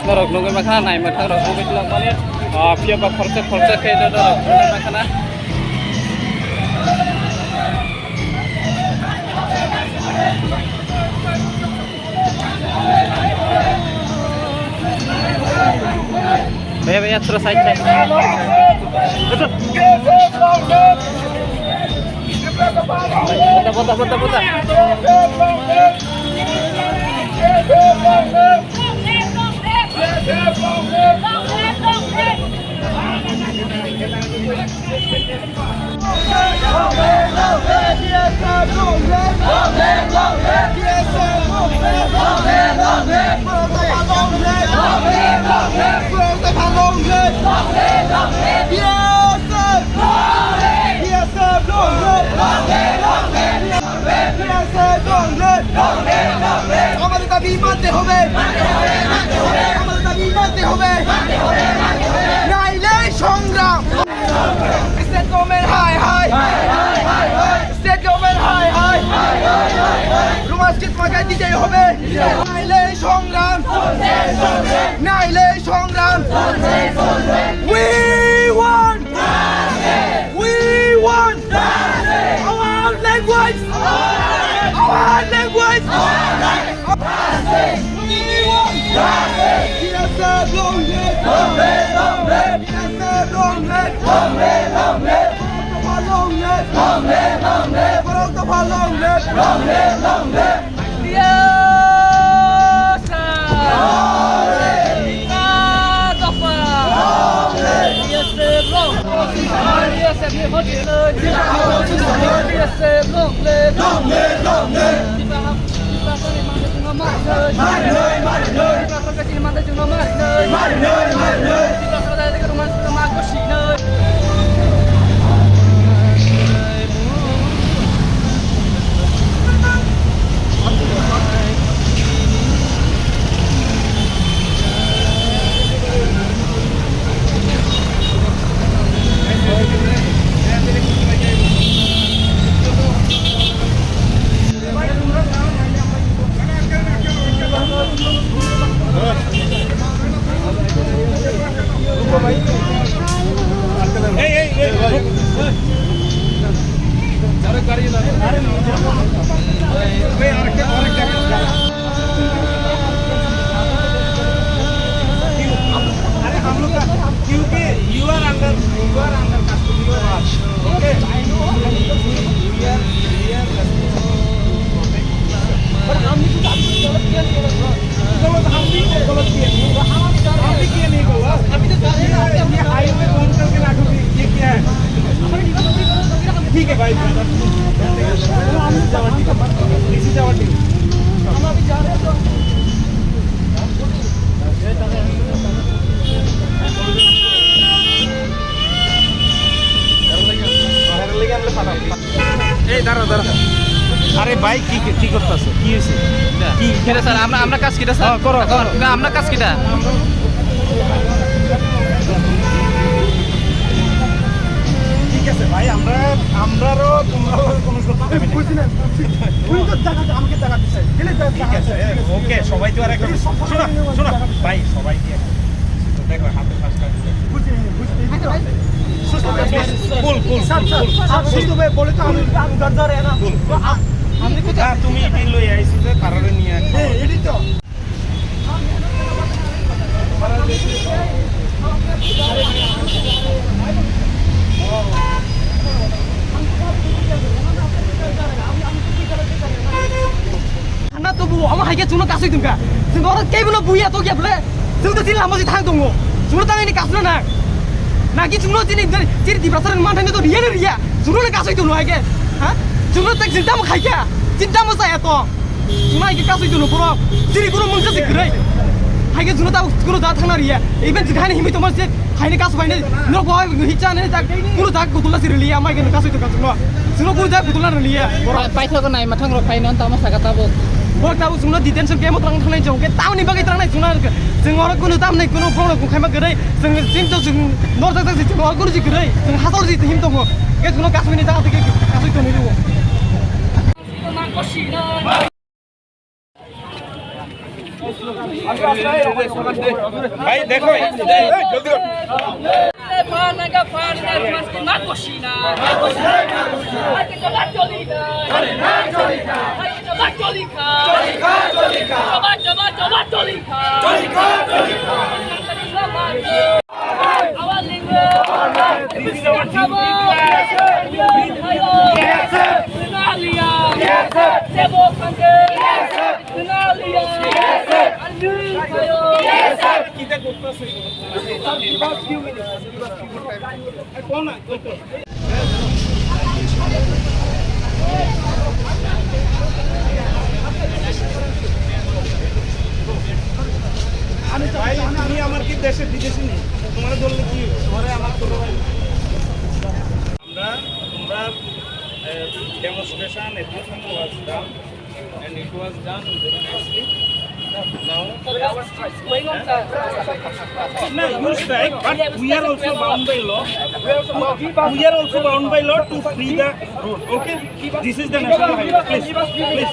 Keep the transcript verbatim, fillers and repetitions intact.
Norok nugwi mankha, nai mwthang rok nugwi tongmani, ah, phiya ba khoroksa khoroksa khe norok nugwi mankha na. Bhaiya, bhaiya, thora side, side. Bota, bota, bota, bota. আমাদের দাবি মানতে হবে। আমাদের দাবি মানতে হবে। নাইলে সংগ্রাম। State government হায় হায়। State government হায় হায়। রোমান স্ট্রিট মার্কেট দিতেই হবে। নাইলে সংগ্রাম। নাইলে সংগ্রাম। We want. We want. Our language. Our language. Justice! Justice! P S F long live! Long live! Long live! P S F long live! Long live! Long live! Borok Topha long live! Long live! Borok Topha long live! Long live! Long live! P S F! Long live! P S F long live! P S F ni hot live! P S F long live! Long live! Long live! अरे हम लोग का, क्योंकि you are under, you are under custody of us, okay? We are, we are responsible to protect each other। पर हमने कुछ, हमने कुछ गलत किया नहीं है ना? गलत, हम भी गलत किया नहीं है। हमने किया नहीं गलत। अभी तो जा रहे हैं, ये हाईवे बंद करके रखो, ये क्या है? ठीक है भाई, this is our team। हम अभी जा रहे हैं तो এই দাঁড়া, দাঁড়া। আরে ভাই, কি, কি, কি করতেছো? কি হয়েছে? কি? কেন স্যার, আমরা, আমরা কাজ কিটা স্যার? হ্যাঁ, করো, করো। না, আমরা কাজ কিটা? ঠিক আছে ভাই, আমরা, আমরারও তোমরাও কোনো শত্রু হবে না। বুঝছি না, বুঝছি। উনি তো জায়গা, আমাকে জায়গা দিছে। গেলে যা-, ঠিক জায়গা আছে, দিছে, ঠিক আছে, ওকে, ঠিক আছে। সবাই তো আর একটা, এই সব শোনো, শোনো, জায়গা দিছে। ভাই, সবাই কি একটা, তো দেখো, হাতে ফার্স্ট টাইম। বুঝছি, বুঝছি। এই তো। সুস্থ হয়ে, কুল, কুল, স্যার, কুল, স্যার, কুল। স্যার, সুস্থ হয়ে বলে তো আমি, আমি গার্জার এ না। কুল। তো আ-, আমি কোথায়? না, তুমি বিল লই আইছি যে তারারে নিয়ে আয়। হ্যাঁ, এটাই তো। Hana to bu, omo hai khe chwngno kasui tongkha. Chwng oro kebo no buya tokya bole. Chwng to chini lama si thang tongo. Chwngno tang ini kasuna na. Naki chwngno chini, chini Tiprasa rok manthani to riya na riya. Chwngno kasui tongno hai khe. Ha? Chwngno tak chini tamo khai kha. Chini tamo saya to. Chwngno hai khe kasui tongno borok. Chini kuno mungsa si kwrwi. Hai khe chwngno tamo kuno da thangna riya. Even chwng hani himwi tongma se. Haini kasu bainai, no bo hikcha ne tak, kunu tak kutula si riliya, mai kunu kasu itu kasu no. Sino kunu tak kutula riliya. Paithago nai mathang rok phai non tamo saka tabuk. Bo tabuk sino detention camp o tang thangnai jong ke, tamni bagwi tangnai sino, sino oro kunu tamni kunu borok kung khaima gwnai, sino sino sino nor tak tak sino oro kunu si gwnai, sino hasol si him tongo. Ke sino kasu ni tak tak kasu itu ni. ভাই দেখো, এই, এই, জলদি কর। ভাই, তুমি আমার কি দেশে বিদেশে নেই? তোমার ধরলে কি? তোমার আমার কোনো আমরা, তোমরা, এ, demonstration, everything was done, and it was done very nicely. Now, no, you strike, but we are also bound by law. We are also bound by law to free the road, okay? This is the national highway. Please, please.